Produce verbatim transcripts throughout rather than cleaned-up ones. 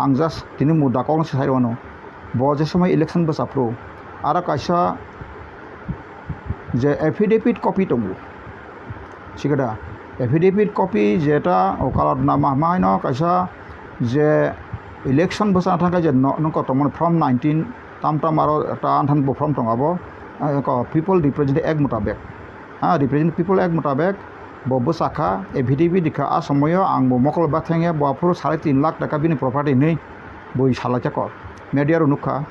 Ang just tini muda kokno se sai rwno. Bo je somoi election bwsa phuru, aro kaisa je affidavit copy tongo. Sikada affidavit copy jeta o kalat nama hama haino kaisa je election bwsa thangkha je no-, nokho tongmani form nineteen tam tam aro ta anthani bo form tongo abo, ah, ko people represent ek mutabek. Ah, represent people ek mutabek bo bwsa kha, affidavit rikha, a somoio ang bo mokol bathengya bo aphuru sare tin lakh taka bini property hinwi bui salai kha ko. Media rok nukha.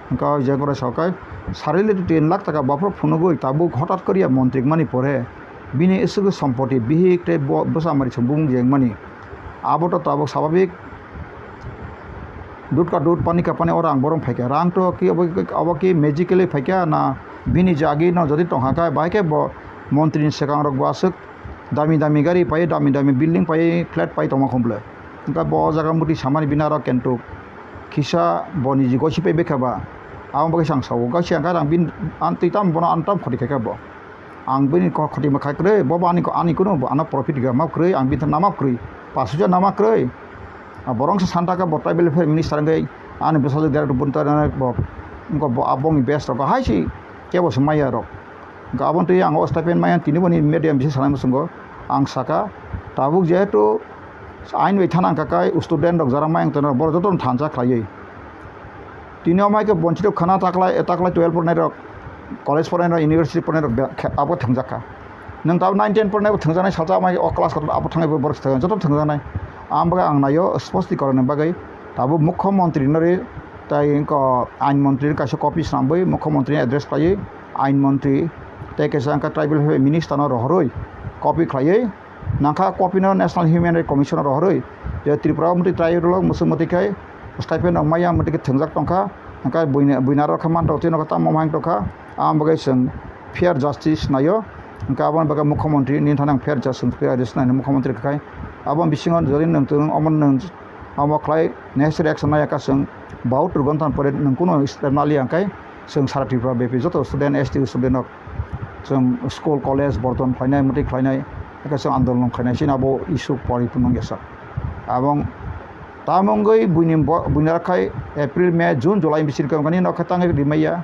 Hwnkhe o je gore sokai sare tin lakh taka bo aphuru phunugwi tabuk hotat koriya montri wngmani pore bini iswgwi sompoti bihik tei bo bwsa mari song bumung je wngmani. Abo to tabuk sababik. Dut ka dut, pani ka pani, o rang borok phaikha. Rang to ki obo, obo ki magically phaikha na bini jagwi no jodi tongkha khe, bahai khe bo montri ni swkang rok bo aswk dami dami gari pai, dami dami building pai, flat pai tongma khum bwle. Hwnkhe bo o jaga muti samani bini aro kentuk kisa bo niji gosi pai bekha ba. Abo bagwi sang sao, gosi ang khe rang bin an twi tam bono an tam khoti khaikha bo. Ang bini kok khoti ma khai kwrwi, bo bo ani, ani kunu bo ano profit ga ma kwrwi, ang bini nama kwrwi, pasu ja nama kwrwi. A borong se santa ka bo tribal welfare minister ngai ani bwsajwk direct bun ta nai bo, bo abong ni best rok hai si kebo se maya rok. Ga abon twi ang o stipend maya tini boni media bisi sanai musungo ang saka tabuk jehetu ain bai thana ang kakai student rok jara mayang tano borok joto no thansa khlaiwi. Tini omo hai khe bonchito khana taklai, taklai twelve pornai rok, college pornai rok, university pornai rok be-, khe-, abo thwngjak kha. Nwng tabuk nine ten pornai bo thwngjaknai, salsa omo hai khe o class kotor abo thangwi bo borok thwngjak, joto thwngjaknai. Ang bagwi ang naio, spostikoron ni bagwi tabuk mukho montri no ri, tai wngkha ain montri no kaisa copy swnamwi mukho montri no address khlaiwi ain montri tei kaisa wngkha tribal welfare minister no rohorwi copy khlaiwi, nangkha copy no National Human Rights Commission o rohorwi, je Tripura o mwtwi try rwlok, mwswk mwtwi khai stipend rok maya, mwtwi khe thwngjak tongkha, hwnkhe buina, buina rok khe mantok twi nokha tamo mahang tongkha, aboni bagwi chwng fair justice naio, hwnkhe aboni bagwi mukhyamantri nini thani ang fair justice, fair justice naino mukhyamantri khe khai, aboni bisingo jodi nwng, nwng omo nwng omo khlai necessary action naiya kha chwng bahuttur ghonta ni pore nwng kunu step naliya hwnkhe chwng sara Tripura bepi joto student, S T student rok chwng school, college borton khlainai, mwtwi khlainai, eke chwng andolon khlainai, chini abo issue pori phunuk ya sak. Abong tamo wngwi buini bo-, buini rakhai April, May, June, July bising khe wngkha nini nokha tangwi rimaiya.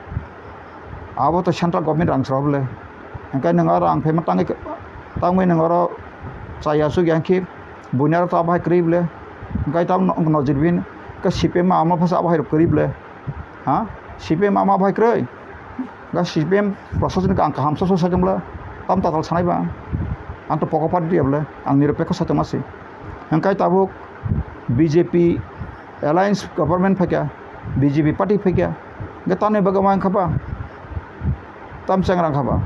Abo to central government rang srok le. Hwnkhe nwng oro ang phaima tangwi, tangwi nwng oro chaya sugya hwnkhe buini aro to abo hai kwrwi le. Hwnkhe tamo nojir bin khe C P M ama phasa abo hai rok kwrwi le. Ha? C P M ama bai kwrwi? Ga C P M prosasonik ang kaham soso sakhe bwle. Tam tatal sanai ba. Ang to poko party ya bwle. Ang nirapekho saitongma se. Hwnkhe tabuk B J P alliance government phaikha, B J P party phaikha. Ga tamni bagwi ma wngkha ba? Tam cheng rang kha ba?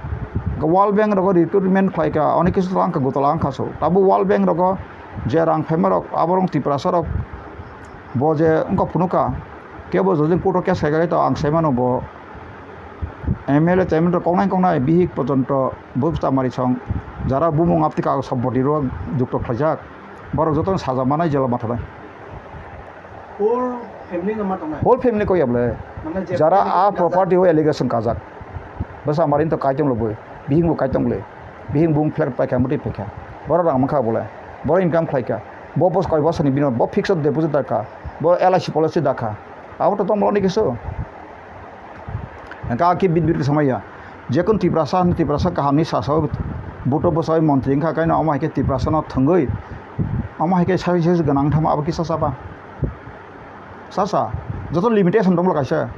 Ga World Bank rogo recruitment khlaikha, onek kisu tala wngkha, gutala wngkha so. Tabuk World Bank rogo je rang phaima rok, aborok Tiprasa rok bo je wngkha phunukha. Kebo jodi court o case khaikha to ang sai mano bo M L A, M L A rok koknai koknai bihik pojonto bwbwsa mari song jara bumung apti kagoj sompoti ro jukto khlaijak borok jotono saja manai jela mathanai. Whole family no ma tongnai? Whole family kok ya bwle. Mane je jara family a kok property o allegation kajak. Bwsa mari to kaitom lo bwi. Bihing bo kaitom le. Bihing bung flat paikha, mwtwi paikha. Borok rang mankha bole. Borok income khlaikha. Bo bos koi bosoni bino bo fixed deposit dakha. Bo L I C policy dakha. Abo to tongmani kisu. Hwnkhe a khe bit bit samaya. Jekun Tiprasa hwn, Tiprasa kahamni sasao buto bwsai montri wngkha, kaino omo hai khe Tiprasano thwngwi. Omo hai khe sai sai gwnang thangma abo kisa saba. Sasa, joto limitation donglo kaisa.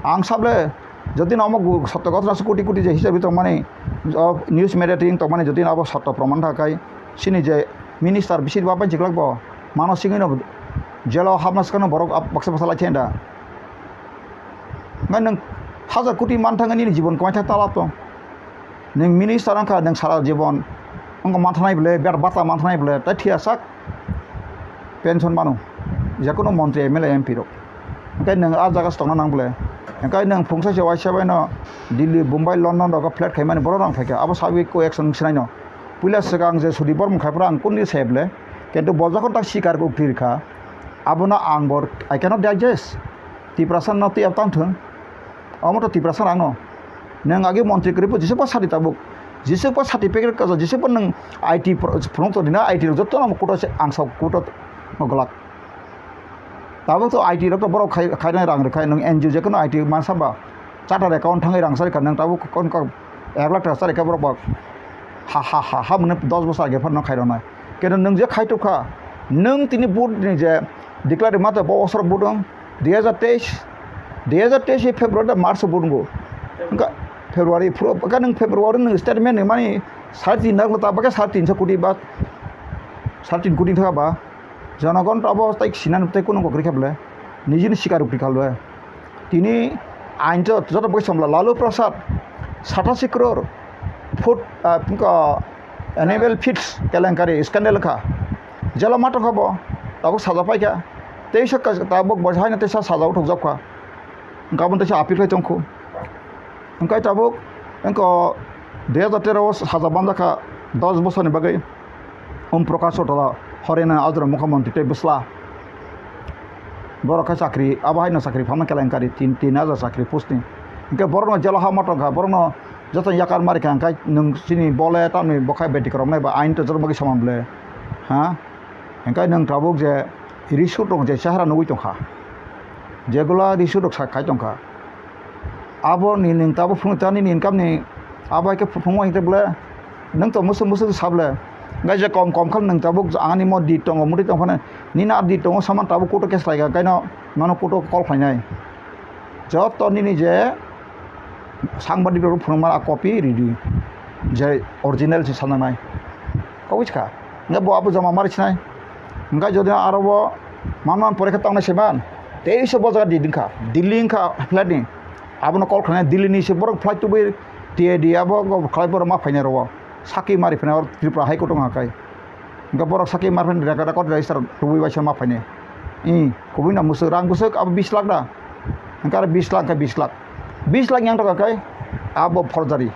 Ang sable, jodi no omo gu-, sotto ghotona se koti koti je hisabe tongmani, o news media ting tongmani jodi no abo sotto proman tha kai, sini je minister bisir ba bai jiklak bo, mano singino jelo hapna skano borok ap-, baksa baksa lai thenda. Ngai nwng hajar koti man thangwi nini jibon kwmai thang talap tong. Nwng minister wngkha, nwng sara jibon wngkha manthanai bwle, ber bata manthanai bwle, tai thia sak pension mano, jekono montri, M L A, M P rok. Hwnkhe nwng a jaga se tongna nang bwle? Hwnkhe nwng phungsa se waisa bai no Delhi, Bombay, London rogo flat khaimani borok rang phaikha, abo sawi ko action sinaino. Puila swkang je Sudip Barman khai phuru ang kunu se bwle, kintu bo jokhon tak sikar ko ukti rikha, abono ang bo, I cannot digest. Tiprasa no twi tang thung. Omo to Tiprasa rang no. Nwng agi montri kwrwi po jisukba sati tabuk. Jisukba certificate kaja, jisukba nwng I T pro-, phunuk to dina I T rok joto no kuto se ang sao kuto no glak. Tabuk to I T rok to borok khai, khainai rang rwkha, nwng N G O je kheno I T mansa ba, chartered account thangwi rang charikha, nwng tabuk kon kok ek lakh taka charikha borok ba, ha, ha, ha, ha, mwnwi dos bosor age phano khairoknai. Keno nwng je khaitukha, nwng tini vote ni je declare rwma ta bo bosor vote wng, dui hajar teis, dui hajar teis ni February da March o vote wngo. Wngkha February, phuru, wngkha nwng February nwng statement ni mani sare tin lakh ta, bakhe sare tinso koti ba, sare tin koti thaka ba. Jonogon to abo tei sinani tei kunu kokri khe bwle, nijini sikar ukri kha bwle. Tini ain to joto bagwi samla Lalu Prasad, satasi crore foot, ah, wngkha animal feeds kelenkari scandal kha. Jela ma tongkha bo, tabuk saja paikha. Teisa ka-, tabuk bo haino teisa saja uthokjak kha. Gabon teisa appeal khai tongkhu. Wngkha tabuk, wngkha dui hajar tero o saja banjakha dos bosorni bagwi. Om Prakash Chautola, Haryanani ajra mukhyamantri tei bwsla. Borok khe chakri, abo haino chakri phalna kelenkari tin, tin hajar chakri post ni. Hwnkhe borokno jela ha ma tongkha, borokno joto yakar ma rikha, hwnkhe nwng chini bole tamni bo khai beti kwrwknai ba ain to joto bagwi saman bwle. Ha? Hwnkhe nwng tabuk je risuk rok je chehara nugwi tongkha. Jegula risuk rok sa khai tongkha. Abo ni nwng tabuk phunuk ta nini income ni abo hai khe phunuk hai khe bwle nwng to musuk musuk sa bwle. Hwnkhe je kom kom khe nwng tabuk ani mo di tongo, muti tong phano nini a di tongo saman tabuk koto case khlai kha, hwnkhe no nono koto call khlainai. Joto nini je sangbadik rok phunukma a copy ridi, je original se sananai. Kok buchkha? Hwnkhe bo abo joma mari sinai. Hwnkhe jodi aro bo manman pore khe tongnai se man, teisa bo jaga di wngkha, Delhi wngkha flight ni. Abono call khlainai, Delhi ni se borok flight tubui T A D abo khlai borok ma phainai rwo. Sakhi mari phainai oro Tripura High Court wngkha kai. Hwnkhe borok sakhi mar phainai record, record register tubui bai se ma phainai. I kubui no musuk rang bwswk abo bis lakh da. Hwnkhe aro bis lakh khe bis lakh. Bis lakh yang tongkha kai abo forgery.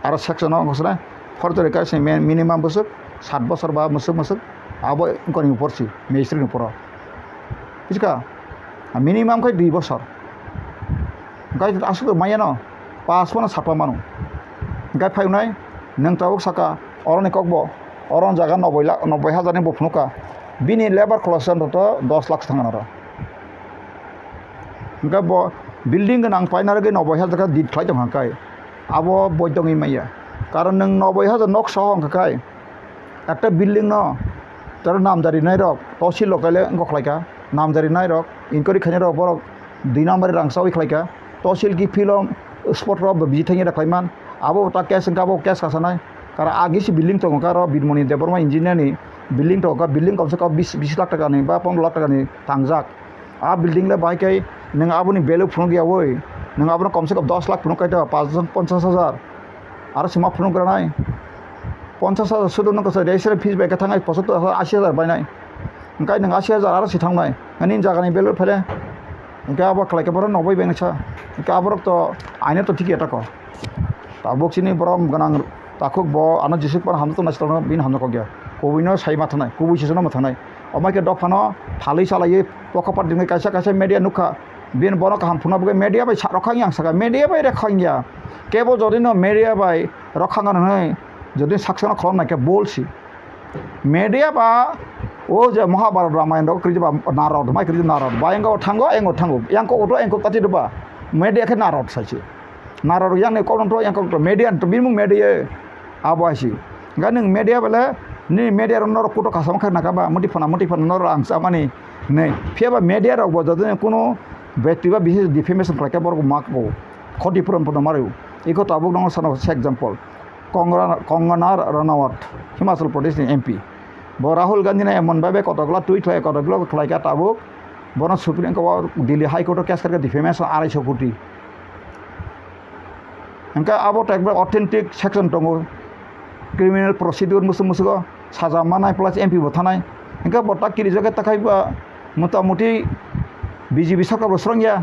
Aro section o wngkha sina forgery kaisa minimum bwswk sat bosor ba musuk musuk abo wngkha ni upor si magistrate ni upor o. Buchkha? Minimum khai dui bosor. Hwnkhe aswk maya no pass phano sapa mano. Hwnkhe phai wnai nwng tabuk saka oroni kokbo oro jaga noboi lakh, noboi hajar ni bo phunukha. Bini labour khoroksa to dos lakh thang aro. Hwnkhe bo building gwnang paina rwgwi noboi hajar khe deed khlai tongkha kai. Abo boidongwi maya. Karon nwng noboi hajar nok soho wngkha kai. Ekta building no tei namjari nai rok tosil rok kale wngkha khlai kha. Namjari nai rok inquiry khainai rok borok dui number rang chawi khlai kha. Tosil ki film spot rok bo bijithang ya khlai man. Abo ta case wngkha, abo case kasanai. Karon agi si building tongo kha ro Birmoni Debbarma engineer ni building tongo kha, building komse kom bis, bis lakh taka ni ba pondro lakh taka ni tangjak. A building le bahai khe nwng aboni value phunuk ya oi, nwng abono komse kom dos lakh phunuk kai ta, paanch lakh ponchas hajar. Aro se ma phunuk granai. Ponchas hajar sudu nwng kwchai registration fees bai khe thangnai pochottor hajar, ashi hajar bainai. Hwnkhe nwng ashi hajar aro se thangnai. Nini jagani value phele. Hwnkhe abo khlai khe borok noboi bai nuksa. Hwnkhe aborok to aino to thik ya tako. Tabuk chini borom gwnang takhuk bo ano jisuk pan hamjak tongnai, bini hamjak kok ya. Kubui no sai ma thangnai, kubui se no ma thangnai. Omo khe dophano phalwi salaiwi pokha party ni kaisa kaisa media nukha. Bini bono kaham phunukna bagwi media bai sa rokha yang saka, media bai rokha ya. Kebo jodi no media bai rokha hwnwi jodi saksa no kholom naikhe bol si. Media ba o je Mahabharat Ramayana rok kwrwi ba narod, mai kwrwi narod. Ba engo thango, engo thango. Yang ko oto, yang ko tati ba. Media khe narod sai se. Narok yang ni kok to yang kok to media to bimung media abo asi. Ga nwng media bele ni media ro norok kuto kasam khe naka ba muti phana muti phana norok ang samani nei. Phiya ba media rok bo jodi kuno bekti ba bises defamation khlai khe borok mak bo khoti puron puron mario. Iko tabuk nang sana se example. Kongana, Kongana Ranawat, Himachal Pradesh ni M P. Bo Rahul Gandhi no emon bhabe kotokla twi khlai, kotokla khlai kha tabuk. Bono Supreme Court, Delhi High Court o case kha kha defamation arai so koti. Hwnkhe abo to ekbar authentic section tongo, criminal procedure musuk musugo saja manai plus M P bo thanai. Hwnkhe bo ta kirijak khe ta khai ba mota moti B J P sarkar bo srwng ya.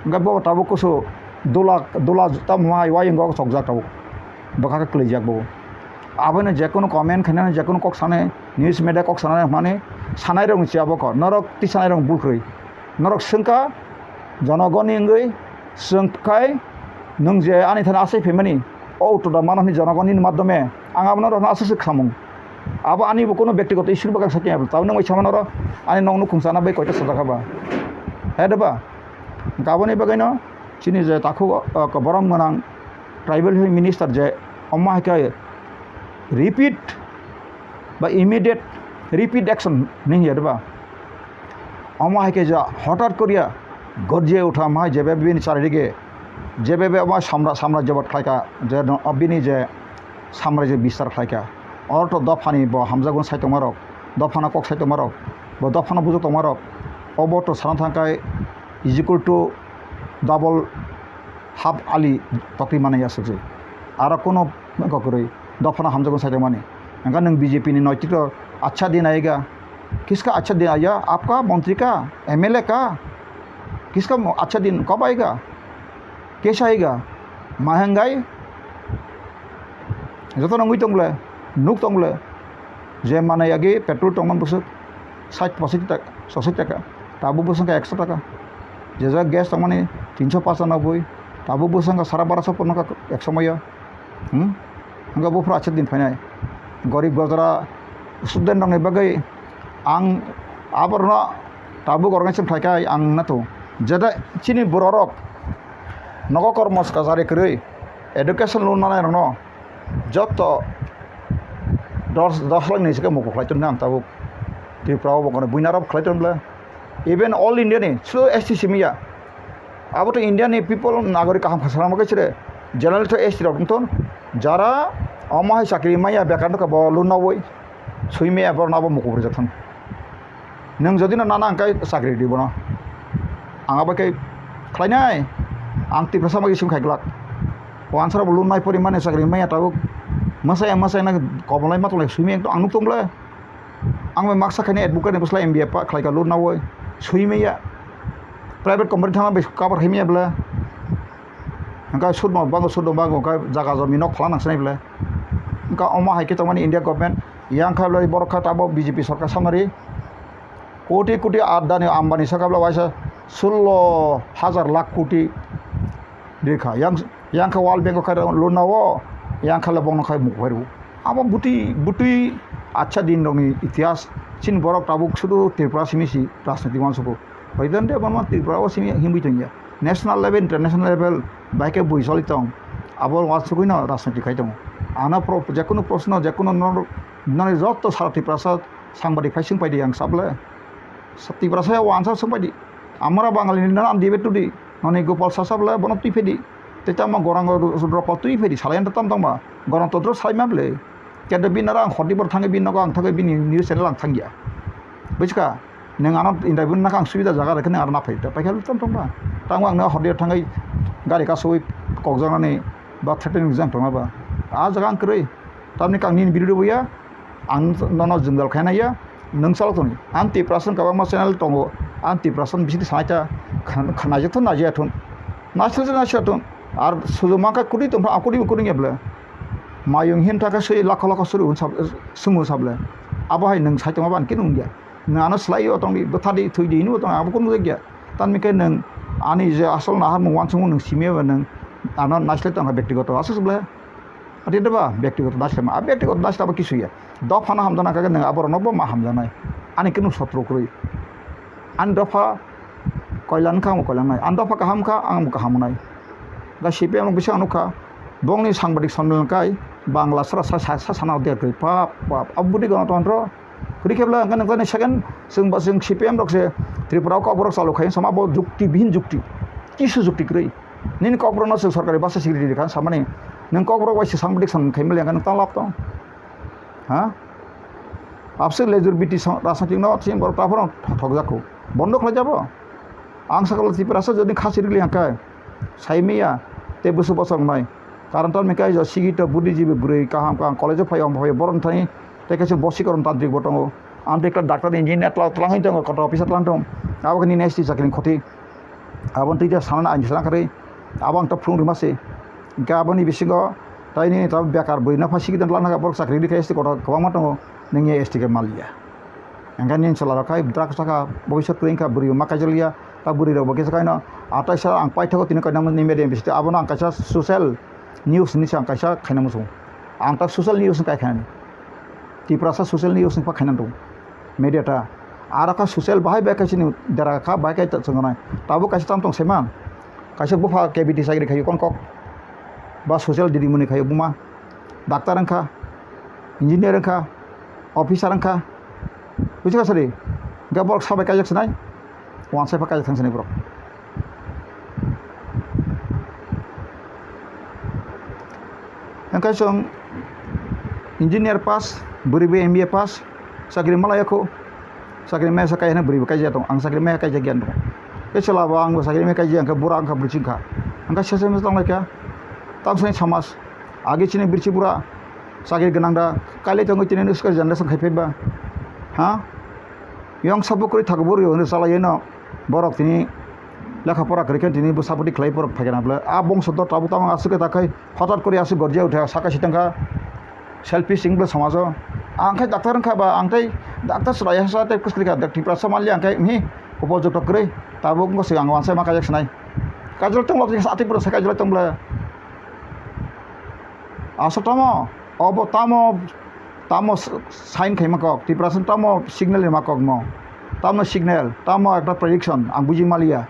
Hwnkhe bo tabuk kusu dula, dula tamo hai wayung o chokjak tabuk. Bwkha khe kwlwijak bo. Abono jekunu comment khainani, jekunu kok sanai, news media kok sanai hwnmani sanai rokni chaya bokho. Norok tisanai rok bul kwrwi. Norok swngkha, jonogoni wngwi swngkhai, nwng je ani thani asai phaimani, o uttor da mano hwnwi jonogoni ni madhyome ang abono rokno aswk swk khamung. Abo ani bo kono bektigoto issue bwkak sakya, tabuk nwng bai samano oro ani nok nukhung sana bai koita sajak kha ba. Hai da ba? Gaboni bagwi no chini je takhuk, o, koborom gwnang tribal minister je omo hai khe repeat ba immediate repeat action ni hiya da ba? Omo hai khe ja hotat koriya gorje utha ma jebe bini charidige jebe be omo samra, samra jebot khlaika je no, bini je samrajyo bistar khlaika. Oro to dophani bo hamjakmung sai tongmarok, dophano kok sai tongmarok, bo dophano bujok tongmarok, obo to sana thangkai is equal to double half ali tokti manai aswk se. Aro kono kokrwi dophano hamjakmung sai tongmani. Hwnkha nwng B J P ni noitik to acha din aiga, kiska acha din aiya, apka montri ka, M L A ka, kiska mo-, acha din kab aiga, kesa aiga, mahanggai, Joto nangwi tong ble, nuk tong ble, je manai agi petrol tongman bwswk sait posit tak, sosit taka, tabuk bwswk khe ekso taka, je jaga gas tongmani tinso pachanobboi, tabuk bwswk khe sara barosho pono ka ek somoyo, hmm? Hwnkhe buphuru achuk din phainai, gorib gojra student rokni bagwi ang aborno tabuk organization khlaikhai ang nato, jeta chini bororok nogo kormo swkajari kwrwi, education loan nanai rokno, Joto dos, dos lakh ni se khe mukuk khlai tongni ang tabuk Tripura o bo kono buina rok khlai tong bla. Even all India ni sudu S T simi ya. Abo to India ni people nagorik kaham khasana mo khe sire. General to S T rok tong jara omo hai chakri maya bekar no ka bo loan na boi. Sui maya bor na bo mukuk rijak thang. Nwng jodi no nana ang khe chakri di bono. Ang abo khe khlainai. Ang Tiprasa magi sim khai glak. O answer bo loan nai pori mani chakri maya tabuk. Masa ya masa na kobolai ma tolai sui maya ang nuk tong bla. Ang bai maksa khaini advocate ni bwsla M B A pa khlai ka loan na woi. Sui maya. Private company thangna bai cover khai maya bla. Hwnkha sudno bango, sudno bango, hwnkha jaga jomi nok phalana nang sinai bwle. Hwnkha omo hai khe tongmani India government, yang kha bwle borok kha tabok B J P sorkar samnari koti koti Adani Ambani sakha bwle waisa sullo hajar lakh koti rikha. Yang, yang kha World Bank o khai loan na o, yang kha le bongno khai muk phairu. Abo bwtwi, bwtwi acha din rokni itihas, chini borok tabuk sudu Tripura simi si rajniti uansukgo. Hoidon de bono Tripura o simi himwi tongya. National level, international level, bai khe bui choli tong. Abo uansugwi no rajniti khai tongo. Ano pro-, jekunu proshno, jekunu nor-, nani joto sara Tiprasa sangbadik phai swng paidi ang sable. Tiprasa o answer swng paidi. Amara Bangali ni nana debate tudi. Noni Gopal sasable bono twi phedi. Tei tamo Gorang Ru-, Rudra Pal twi phedi. Salai anta tam tongba. Gorang todro salai ma ble. Kede bin nara ang khordi bor thangwi bin nogo ang thangwi bini news channel ang thangya. Buchka? Nwng ano interview naka ang subida jaga rwkhe nwng aro naphai ta paikha tong tong ba. Tamo ang no horde thangwi gari kasowi kokjaknani ba threatening jang tongma ba. A jaga ang kwrwi. Tamni kang nini video boya ang nono jwngjal khaina ya nwng chalo tongni. Ang Tiprasa kwbangma channel tongo. Ang Tiprasa bising sanai ta khan-, khanajak thun najaya thun. Naisle naisle thun. Ar suju mangka kudi tong a kudi kudi ya bla. Mayung hin thaka sui lakho lakho suru sab-, sumu sable. Abo hai nwng sai tongma ban kinu ya. Nwng ano slai o tongdi, bwthadi, thwidi hinwi tong, abo kunu nugya. Tamni khe nwng ani je asol naharmung uansukmung nwng simi eba nwng ano naisle tongkha bektigoto aswk bwle. Ati deba bektigoto naisle ma, a bektigoto naisle abo kisu ya. Dophano hamjana kha khe nwng aborokno bo ma hamjanai. Ani kunu sotro kwrwi. Ani dopha koilan kha, ang koilan nai. Ani dopha kaham kha, ang bo kaham nai. Da C P M rok bisa nukha. Bongni sangbadik samleng kai Bangla sara sa, sa, sa, sana de kwrwi. Pap, pap. Abo budi gana tongro. Kwrwi khe bwle hwnkhe nokjani second chwng ba chwng C P M rok se Tripura o kokborok chalu khai sama bo jukti bihin jukti. Kisu jukti kwrwi. Nini kokborok no chwng sorkari basa security rikha samani. Nwng kokborok bai se sangbadik samleng khai mali hwnkhe nwng tang lab tong. Ha? Abswk lejur B T rajnitik no chini borok taphoro thokjak kho. Bondo khlai jabo. Ang sakalo Tiprasa jodi khasi rili hwnkhe. Saimiya tei bwswk bosong nai. Karon tamni khe aija sikito buddhijibi bwrwi kaham kaham college o phai o phai borok thani tei kaisa bosi koron tantrik bo tongo. Amtwi khe doctor engineer tla-, tlangwi tongo kotor officer tlang tong. Abo khe nini S T chakri ni khoti. Aboni twi sanani ang sana kharwi. Abo ang to phulung rima se. Hwnkhe aboni bisingo tei nini to bekar bwrwi no phai sikito lana borok chakri rikhe S T kotor kwbangma tongo. Nini S T khe maliya. Hwnkhe nini chwla rok khai drugs saka bobiswt kwrwi wngkha bwrwi ma kaijakliya. Ta bwrwi rok bo kisa kaino ataisa ang paithago tini koinamni media bisingo abono ang kaisa social news hinwi se ang kaisa khaina muchungo. Ang ta social news ni kai khainani. Tiprasa social news ni pha khaina tongo. Media ta Aro kha social bahai bai khe chini dera kha bahai khe chwng nai. Tabuk kaisa tam tong saiman. Kaisa bupha K B T chakri khaio kon kok. Ba social didimoni khaio buma. Doctor wngkha, engineer wngkha, officer wngkha. Buji kha sari. Hingke borok sabai kaijak sinai. Wansai pha kaijak thang sinai borok. Hingke chwng engineer pass, bwrwi bo M B A pass, chakri malai ya kho. Chakri mesa kai hwnwi bwrwi bo kaijak tongo. Ang chakri mesa kaijak ya tongo. Tei chwla bo ang bo chakri mesa kaijak ya hwnkhe bura wngkha bwrwi chwngkha. Hingke sese mesa tong lai kha. Tamo sani samaj. Agi chini bwrwi bura. Chakri gwnang da. Kailai tongwi tini nuskar generation khai phai ba. Ha? Yong sabo kwrwi thago bwrwi hwnwi chalai no. Borok tini lekha pora kwrwi khe tini bwsa bwtwi khlai borok phaikha na bwle. A bongso dor tabuk tamo aswk khe ta khai. Hothat kori aswk gorjia utha saka sitang kha selfish wng bwle somajo. Ang khe doctor wngkha ba ang tei doctor chwlai ha sa tei kwsli kha Tiprasa manli ang khe hi upojukto kwrwi tabuk wngkha swkang wansai ma kaijak sinai. Kajol tong lok atwi pura sai kajol tong bwle. Aswk tamo obo tamo tamo sign khaima kok Tiprasa tamo signal rima kok mo tamo signal tamo ekta prediction ang buji maliya.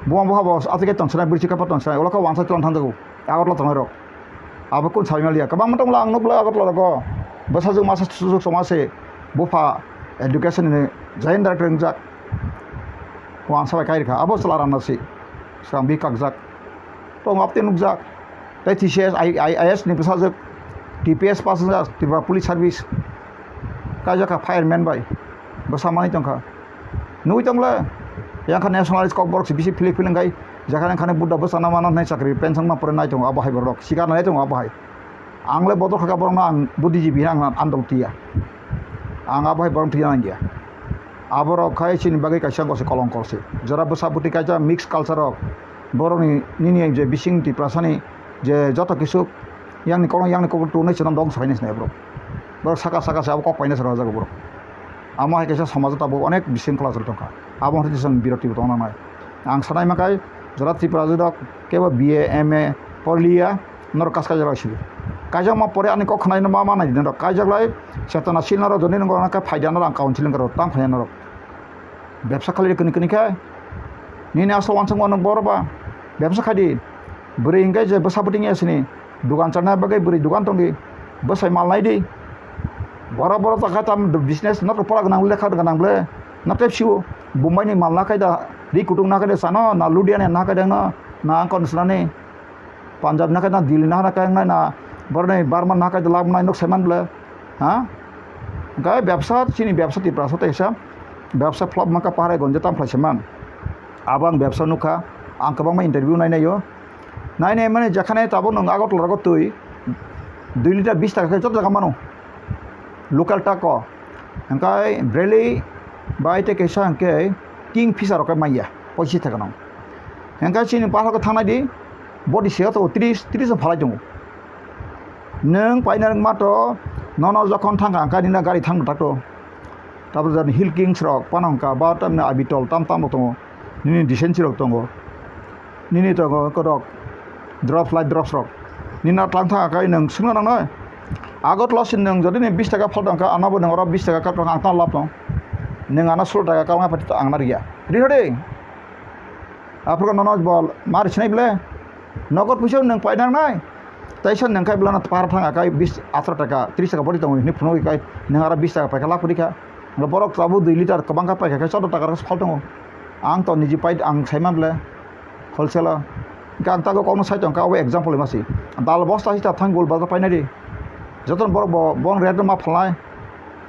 Buma bupha bo atwi khe tong sinai bwrwi chwkapa tong sinai ulo khe wansai tong thang jago. Agartala tongnai rok. Abo kung sabai maliya. Kwbangma tongmani ang nukla Agartala rogo. Bwsajwk masa susuk soma se bupha education ni joint director wngjak. Wansai bai kai rikha. Abo chwla rang nasi. Swkang bi kakjak. Tong apte nukjak. Tei T C S, I- I- IAS ni bwsajwk. T P S pass wngjak. Tripura Police Service. Kaijak kha fireman bai. Bwsa manwi tongkha. Nugwi tongla, yang kha nationalist kok borok se bisi philik philik wngkhai, jekhane khane Buddha bwsana mano hwnwi chakri pension ma pore nai tongo abo hai borok, sikar nai tongo abo hai. Ang le bodol kha borokno ang buddhijibi hwnwi ang andol tiya. Ang abo hai borok tiya nangya. Aborok khai chini bagwi kaisa gose kolongkor se. Jora bwsa bwtwi kaisa mix culture rok borokni nini je bising Tiprasani je joto kisu yangni kolong yangni kokol tunai chwng dong sainai sinai borok. Borok saka saka se abo kok paina se rwjago borok. Amo hai kaisa somajo tabuk onek bising kwlajak tongkha. Abo hwnwi chwng biroti bo tongna nai. Ang sanai makai jora Tripura jora kebo B A, M A porliya norok kas kaijak lai sidi. Kaijakma pore ani kok khnaino ma ma nai di norok. Kaijaklai chetona sil norok joni nongo khe phaida norok ang council wngkha rok tang phaida norok. Bebsa khalai kini kini khe nini aswk wansuk mano boro ba bebsa khai di. Bwrwi hwnkhe je bwsa bwtwing ya sini. Dugan chanai bagwi bwrwi dugan tongdi. Bwsai mal naidi. Borok borok ta kha tam business nok pora gwnang lekha gwnang ble. Nok tei sio Bombay ni mal nakhai da ri kutung nakhai da sano na Ludhiana nakhai da no na angkon sinani Punjab nakhai na Delhi nakhai na boroni Burma nakhai da lab nai nok seman ble. Ha? Gai bebsa chini bebsa Tiprasa tei sa bebsa flop maka pahare gonje tam khlai seman. Abo ang bebsa nukha ang kwbangma interview nai naio. Nai nai mani jekhane tabuk nwng Agartala rogo twi dui litre bish taka khe joto jaga mano. Local tako. Hwnkhe Bradley bai tei kaisa hwnkhe Kingfisher rok khe manya poichi taka no. Hwnkhe chini pathor khe thangnai di body se to tris tris phalai tongo. Nwng paina rwngma to nono jokhon thangkha hwnkhe nini gari thangno takto. Tabuk jani Hill Kings rok pano hwnkha ba tamni Abitol tam tam rok tongo. Nini decency rok tongo. Nini tongo kotok drops light drops rok. Nini na tlang thang akai nwng swngna nangnai. Agartala sin nwng jodi ni bish taka phalto hwnkha ano bo nwng oro bish taka kap ang tang lab tong. Nwng ano solo taka kap ang pati ang na riya. Ri hode. Aphuru nono bol mar sinai ble. Nokot puisa nwng pai nangnai. Taisa nwng kai blana par thang akai bish atro taka tris taka bodi tongo hini phunugwi kai nwng aro bish taka paikha lab pudi kha. Borok tabuk dui litre kwbang kha paikha khe chaudo taka rok phal tongo. Ang to niji pai ang saima ble. Wholesale o. Hingke ang tago kokno sai tongkha, obo example hima si. Dal bosta si ta thang gul bazar painai di. Jotono borok bo, bo rate ma phalnai.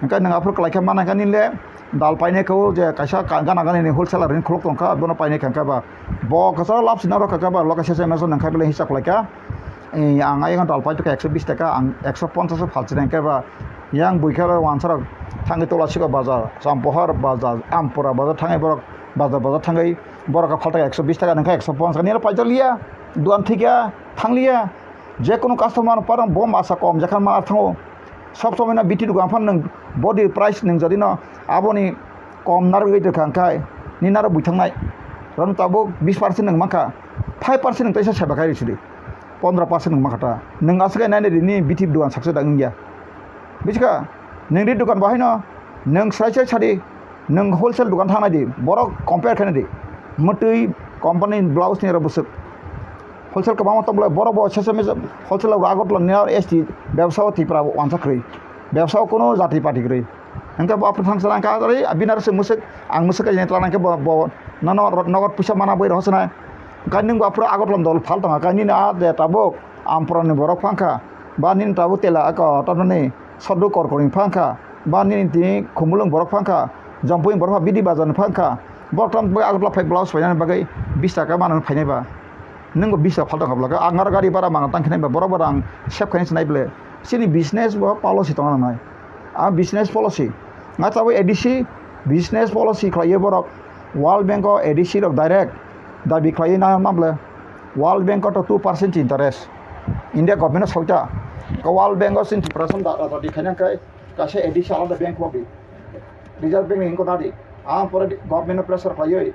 Hingke nwng aphuru kwlai khe mana hingke nini le dal painai khe o je kaisa ka-, gana gana ni wholesaler ni khuluk tongkha, bono painai khe hingke ba. Bo kwcharo lab sina rok khe ba loke sese meso nang khe bele hisa kwlai kha. Ee, ang ayang dal pai tongkha ekso bish taka, ang ekso ponchash o phalchina hingke ba. Yang bui khe ba wansarok thangwi tola siko bazar, Champohar bazar, Ampura bazar thangwi borok bazar bazar thangwi. Borok kha phalta ekso bish taka nangkha ekso ponchash nini paijak liya, duan thik ya, thang liya. Je kunu customer parang bo masa kom jakha ma thango. Sob somoi no biti dukan phan nwng body price nwng jodi no aboni kom narwgwi tongkha hwnkhe nini narwk bui thangnai. Rwno tabuk bish percent nwng mankha, five percent nwng teisa seba khai rw sidi. Pondro percent nwng mankha ta. Nwng aswk khe nai nai di nini biti dukan saksa da wngya. Buji kha? Nwng ri dukan bo haino nwng srai srai sadi. Nwng wholesale dukan thangnai di, borok compare khainai di. Mwtwi company blouse ni oro bwswk. Wholesale kwbangma tong bolai, borok bo sesa mesa wholesale rok Agartala ni oro S T bebsa o Tripura wansa kwrwi. Bebsa o kuno jati pati kwrwi. Hwnkhe bo aphuru thangsa nang kha, ari bini aro se mwswk, ang mwswk kaisa tla nang khe bo, bo nono ro-, nogor puisa mana bwi rohorsa nai. Hwnkhe nwng bo aphuru Agartala dol phal tongkha, khe nini a de tabuk Ampura ni borok phang kha, ba nini tabuk tela ako tamni Soddo Korkorni phang kha, ba nini tini Khumulwng borok phang kha, Jompui borok pha Bidi Bazar ni phang kha, borok tam bai Agartala phai blouse painani bagwi bish taka manwi phainai ba. Nwng bo bish taka phal tongkha bwlaka, ang aro gari bara mangna tang khe nai ba, borok bo rang save khainai se nai ble. Chini business bo policy tongna nangnai. A business policy. Nga tabuk A D C business policy khlaiwi borok World Bank o A D C rok direct dabi khlaiwi na ma ble. World Bank o to two percent interest. India government o soita. Ka World Bank o chini Tripura som da, da, dabi khaina khe kaisa A D C alada bank khulok di. Reserve Bank ni hwnko nadi. Ang pore government no pressure khlaiwi